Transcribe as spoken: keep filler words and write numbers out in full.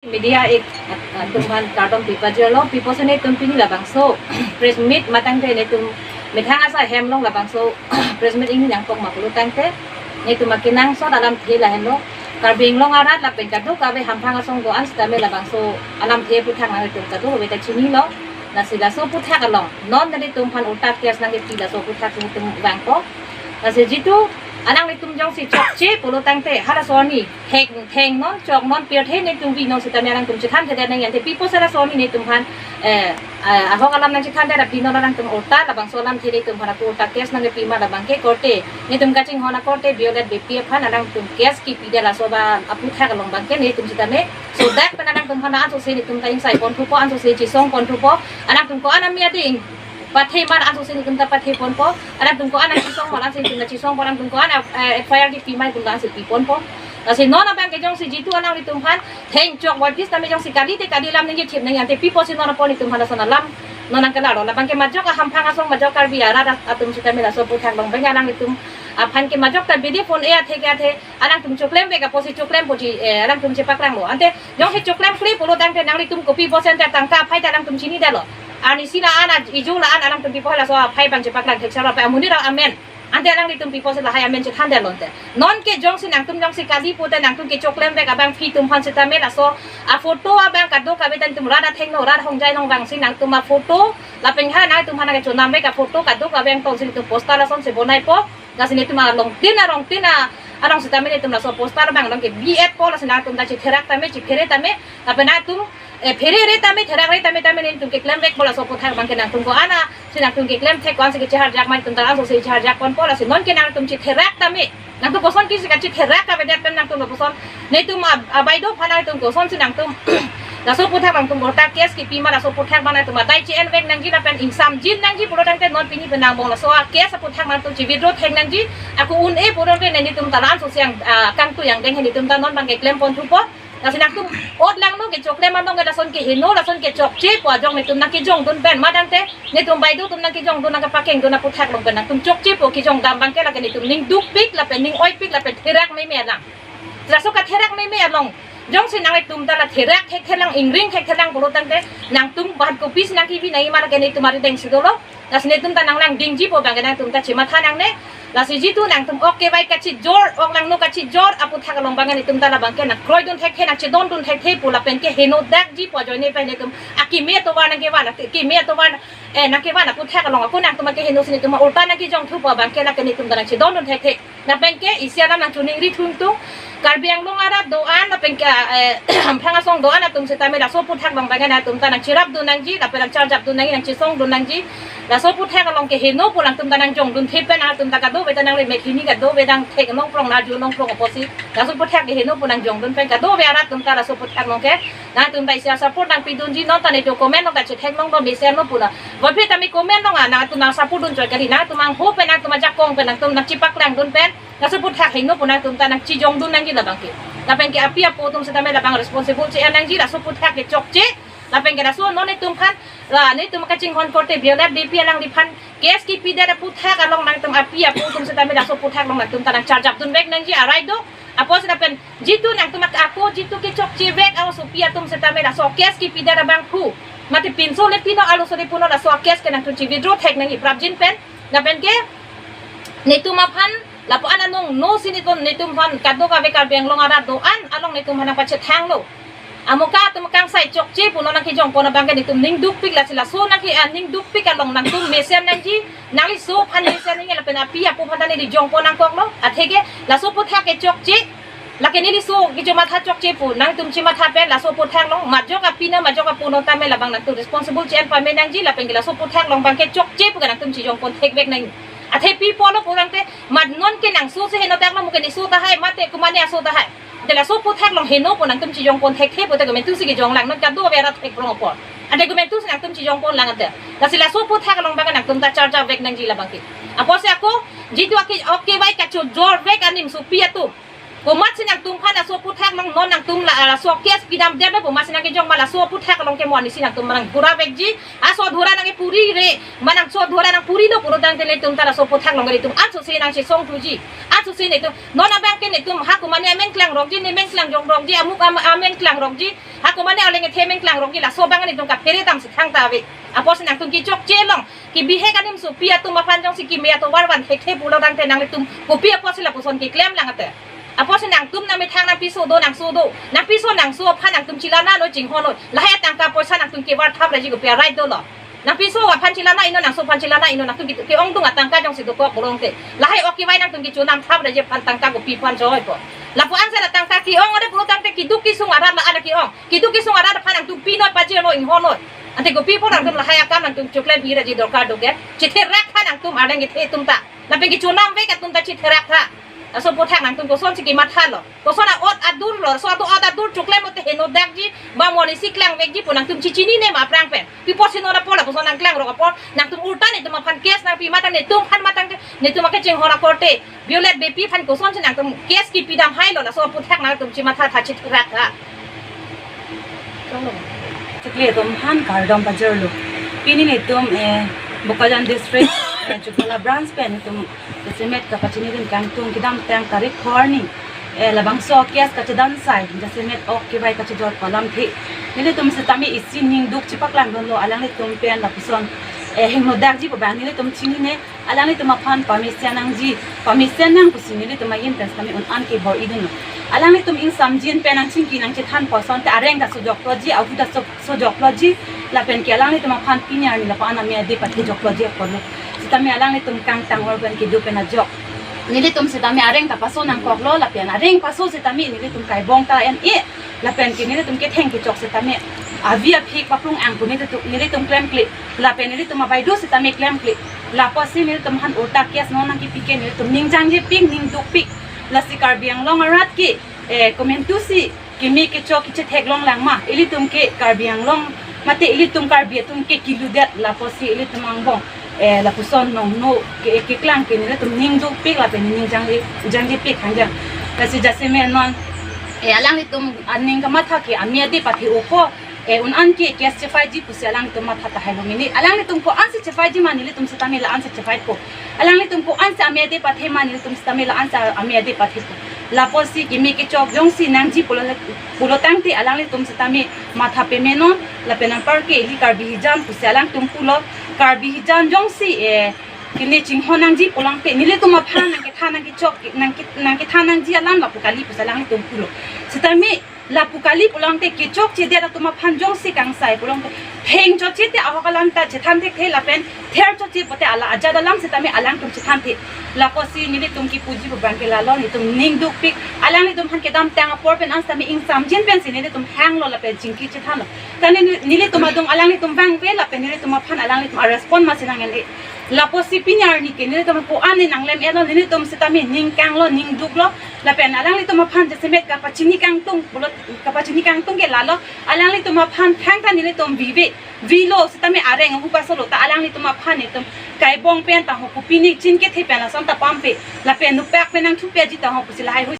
Media ik atum aphan kardom pipajirlo, pi apotsi netum pini labangso press meet matangte netum methang asai hem along labangso press meet ingni nangkok ma pulo tangte, netum akenangsot alamthe lahenlo. Karbi Anglong arat lapen kadokave hamphang asong do-an sitame labangso alamthe aphuthak nanglitum kadokave ta chinilo. Lasi laso aphuthak along non netum aphan ulta case nangkepi laso aphuthak netum vangpo. Lasi jitu alanglitum jongsi chokche pulo tangte, halaso arni thek thengnon choknon pirthe netum binon sitame alangtum chethanthedet nangji, ante pi apotsi laso arni netum aphan, eh, eh, ahok alam nangchethandet aphi non alangtum ulta labangso alamthe netum aphan ako ulta case nangkepi ma labangke korte, netum kachinghon akorte violet bp aphan alangtum case kepidet laso ba aphuthak along abangke netum sitame sodak pen alangtum aphan ansose netum ta ingsai ponthupo, ansose chesong ponthupo, alangtum ko-an amia ding pathe ma ansose netum ta pathe ponpo, alangtum ko-an chesong ma ansose netum ta chesong pon, alangtum ko-an, eh, F I R kepi ma netum ta ansose pi ponpo. Lasi non abangke jongsi jitu alanglitum aphan theng chok voiphis tame jongsi kalite kali alam nangkethip nangji, ante pi apotsi non apor netum aphan lason alam non nangkelarlo. Labangke majok ahamphang asong majok Karbi arat atum sitame laso aphuthak along abang alanglitum aphan ke majok ta bidi phone e athe ke athe alangtum choklemvek apotsi choklempo ji, eh, alangtum chepaklanglo. Ante jongsi choklemkle pulo tangte nanglitum kopi apotsi ante tangka aphai ta alangtum chinidetlo. Arnisi la-an, ijo la-an alangtum pi apot laso aphai abang chepaklang thekserap amonit amen. Ante alanglitum pi apotsi lahai amen chethandetlo ante. Nonke jongsi nangtum jongsi kali pute nangtum kechoklemvek abang aphi atum aphan sitame laso aphoto abang kadokave ta netum rat athengno rat ahongjai along vangsi nangtum aphoto lapen ha nangtum aphan nangkechonamvek aphoto kadokave angtongsi netum poster lasonsi bonaipo. Lasi netum alongtin arongtin a along sitame netum laso poster abang along kebi-etpo, lasi nangtum ta chetherak tame chephere tame lapen nangtum, eh, pherere tame therakre tame tame netum keklemvekpo laso aphuthak abangke nangtum ko-an si nangtum keklem thek ko-ansi kecheharjak ma netum ta ansose cheharjak ponpo. Lasi nonke nangtum chetherak tame, nangtum koson kisi kachetherak kavedet pen nangtum koson netum ab-, abaido aphan nangtum kosonsi nangtum laso aphuthak nangtum ulta case kepi ma laso aphuthak abang nangtum adai che-envek nangji lapen ingsamjin nangji pulo tangte non pini pen nangbong laso a case aphuthak nangtum che-withdraw thek nangji. Ako un-e pulo tangte netum ta la ansose ang, ah, kangtui angdeng he netum ta non abangke klem ponthupo. Lasi nangtum ot langno kechoklem anong ke lason keheno lason kechokche pu ajong netum nangkejongdun pen matangte netum baido atum nangkejongdun nangkepakengdun aphuthak along pen nangtum chokchepo, kejongdam abangke lake netum ning dukpik lapen ning oipik lapen therak meme alang. Laso katherak meme along jongsi nanglitum ta la therak thekthelang ingring thekthelang pulo tangte nangtum bahan kopisi nangkebi nangji ma lake netum arideng si dolo. Lasi netum ta nanglangdingjipo abangke nangtum ta chematha nangne. Lasi jitu nangtum ok kevai kachijor, ok langno kachijor aphuthak along abangke netum ta labangke nangkroidun thekthe nangchedondun thekthe pu lapen ke henodakji pu ajoine pen netum akeme atovar nangkevan, akeme atovar, eh, nangkevan aphuthak along ako nangtum akehenosi netum ulta nangkejongthupo abangke lake netum ta nangchedondun thekthe. Lapen ke isi alam nangchiningri thuntung, Karbi Anglong arat do-an lapen ke, eh, hamphang asong do-an atum sitame laso aphuthak abang abangke nangtum ta nangcherapdun nangji lapen nangcharjapdun nangji nangchesongdun nangji. Laso aphuthak along keheno pu nangtum ta nangjongdun thek pen nangtum ta kadokave ta nangli mekhini kadokave ta thek nangprong nangju nangprong apotsi laso aphuthak keheno pu nangjongdun pen kadokave arat atum ta laso aphuthak along ke nangtum ta isi a-support nangpidunji, non ta netum comment along ta chethek nanglo mesen lo pu na. Baphe tame comment along a nangtum nang-support dun choi kali, nangtum angho pen nangtum ajakong pen nangtum nangchepaklangdun pen laso aphuthak heno pu nangtum ta nangchejongdun nangji labangke. Lapen ke api apo atum sitame labang responsible che-en nangji laso aphuthak kechokche. Lapen ke laso non netum aphan la netum kachinghon korte violet bp alangliphan case kepidet aphuthak along nangtum api apo atum sitame laso aphuthak along nangtum ta nangcharjapdunvek nangji arai do. Apotsi lapen jitu nangtum ak-, ako jitu kechokchevek asopi atum sitame laso case kepidet abangphu mate pinso le pino arloso le pino laso case ke nangtum che-withdraw thek nangji prapjin pen. Lapen ke netum aphan lapu-an anong no si netum, netum aphan kadokave Karbi Anglong arat do-an along netum aphan nangpachethanglo. Amuka atum kangsai chokche pu non nangkejongpon abangke netum ning dukpik, lasi laso nangke, ah, ning dukpik along nangtum mesen nangji, nangliso aphan mesen nangji lapen api apo aphan ta neli jongpon nangkoklo. Atheke laso aphuthak kechokche, lake neliso kecho matha chokche pu nangtum chematha pen laso aphuthak along majok api na majok apo no tame labang nangtum responsible che-en pame nangji, lapen ke laso aphuthak along abangke chokche pu ke nangtum chejongpon thekvek nangji. Athe pi apotlo pu tangte, mat nonke nangso si henodaklo, mo ke neso tahai mate komatne aso tahai. Te laso aphuthak along heno pu nangtum chejongpon thekthe pu te komantu si kejonglang, non kadokave arat thekrong apot. Ante komantu si nangtum chejongponlang ante. Lasi laso aphuthak along abangke nangtum ta charjapvek nangji labangke. Apotsi ako jitu ake, ok kevai kachojorvek anim sopi atum, komatsi nangtum aphan laso aphuthak along non nangtum la, laso case pidamdetlo pu amatsi nangkejong ma, laso aphuthak along ke mo arnisi nangtum nangdhuravekji. Aso dhura nangkepurire, ma nangso dhura nangpurilo pulo tangte netum ta laso aphuthak along netum ansose nangchesongthuji. Ansose netum non abangke netum ha komatne amen klangrokji, ne men klangjong rokji, amuk am-, amen klangrokji. Hako mane oleng ethe meng klangrong ke laso abang nelitum kaphere damsi thangta ave. Apotsi nangtum kechokche along, kebihek animsopi atum aphan jongsi keme atovar van thekthe pulo tangte nanglitum kopi apotsi lapuson keklem lang ate. Apotsi nangtum nangmethang nangpiso do nangso do. Nangpiso nangso aphan nangtum chelangnoi chinghonnoi. Lahai atangka poisa nangtum kevar thap raji kopi a-right dolo. Nangpiso aphan chelangno, nangso aphan chelangno, nangtum ke, ke-ongdung atangka jongsi dokok pulote. Lahai ok kevai nangtum kechonam thap raji aphan tangka kopi aphan choipo. Lapu-an sera tangka ke-ong ore pulo tangte keduk kesung arat la-an ke-ong. Keduk kesung arat aphan nangtum pinoi pajirnoi inghonnoi. Ante kopi apot nangtum lahai akam nangtum choklem pi raji dorkar do ke. Chetherak tha nangtum arleng kethe atum ta. Lapen kechonam vek atum ta chetherak tha. Laso aphuthak nangtum kosonsi kemathalo. Koson a-ot adur lo, so atum ot adur choklem lote henodakji, ba monit si klangvekji pu nangtum chechinine ma aphrang pen. Pi apotsi non apor lapuson nangklangrok apor, nangtum ulta netum aphan case nangpi matang netum aphan matang te, netum akechinghon akorte, Violet Beypi aphan kosonsi nangtum case kepi dam hailo, laso aphuthak nangtum chematha tha chetherak tha. Chikle atum aphan kardom pajirlo. Pini netum, eh, Bokajan District, eh, Chokihola Branch pen netum jasemet kapachinidun kangtung kedamtang tarik phli arni, eh, labangso case kachedan asai, jasemet ok kevai kachejor pu alamthe. Nelitum setame isi ningduk chepaklangdunlo alanglitum pen lapuson, eh, henodakji pu abang nelitum chinine, alanglitum aphan pamesen nangji, pamesen nang pusi nelitum ahin pen setame un-an ke bor-idunlo. Alanglitum ingsamjin pen nangchingki nangchethanpo asonte areng ta sojokloji, ahu ta so-, sojokloji, lapen ke alanglitum aphan pini arni lapu-an amei adei pathejokloji aporlo. Setame alanglitum kangtang or pen kedo pen ajok. Nelitum setame areng ta paso nangkoklo, lapen areng paso setame nelitum kaibong ta en-e, lapen ke nelitum ketheng kechok setame avi aphik paplung ang pu nelitum, nelitum klemkle, lapen nelitum abaideo setame klemkle. Lapusi nelitum aphan ulta case non nangkepi ke nelitum ningjangjepik, ningdukpik. Lasi Karbi Anglong arat ke, eh, komantusi keme kechok kechetheklong lang ma, ilitum ke Karbi Anglong, mate ilitum Karbi atum ke keludet, lapusi ilitum angbong, eh, lapuson nongno ke, keklang ke nelitum ningdukpik lapen ningjang, jangjepik hangjang. Lasi jasemet non, eh, alanglitum aning kamatha ke amei adei pathe-opo, eh, un-an ke case chefaiji pusi alanglitum matha tahai lo mini. Alanglitum ko-ansi chefaiji ma nelitum setame la-ansi chefaipo. Alanglitum ko-ansi amei adei pathe ma nelitum setame la-ansi amei adei pathepo. Lapusi keme kechok jongsi nangji pulo, pulo tangte alanglitum setame matha pamenon, lapen anpar ke ili Karbi hijan pusi alangtum pulo. Karbi hijan jongsi, eh, kene chinghon nangji pulo tangte nelitum aphan nangkethan nangkechok, nangke-, nangkethan nangji alam lapu kali pusi alangtum pulo. Setame lapu kali pulo tangte kechokchedet atum aphan jongsi kangsai pulo tangte thengchotche te ahok alam ta chethan thekthe lapen therchotche pote ala ajat alam setame alangtum chethanthe. Lapusi nelitum kepuji pu abang ke lalo, netum ningdukpik, alanglitum aphan kedamtang apor pen an setame ingsamjin pensi nelitum hanglo lapen chingki chethanlo. Tane ne-, nelitum adung alanglitum vangve lapen nelitum aphan alanglitum a-respond masi nang-en-e. Lapusi pini arni ke nelitum ko-an ne nanglem-etlo, nelitum setame ningkanglo, ningduklo. Lapen alanglitum aphan jasemet kapachini kangtung, pulo kapachini kangtung ke lalo, alanglitum aphan thangta nelitum vive, vilo setame areng ahu pasolo ta alanglitum aphan netum kaibong pen ta ho, kopine chin kethe pen ason ta pampe, lapen nupak pen nangthupeji ta ho pusi lahai hu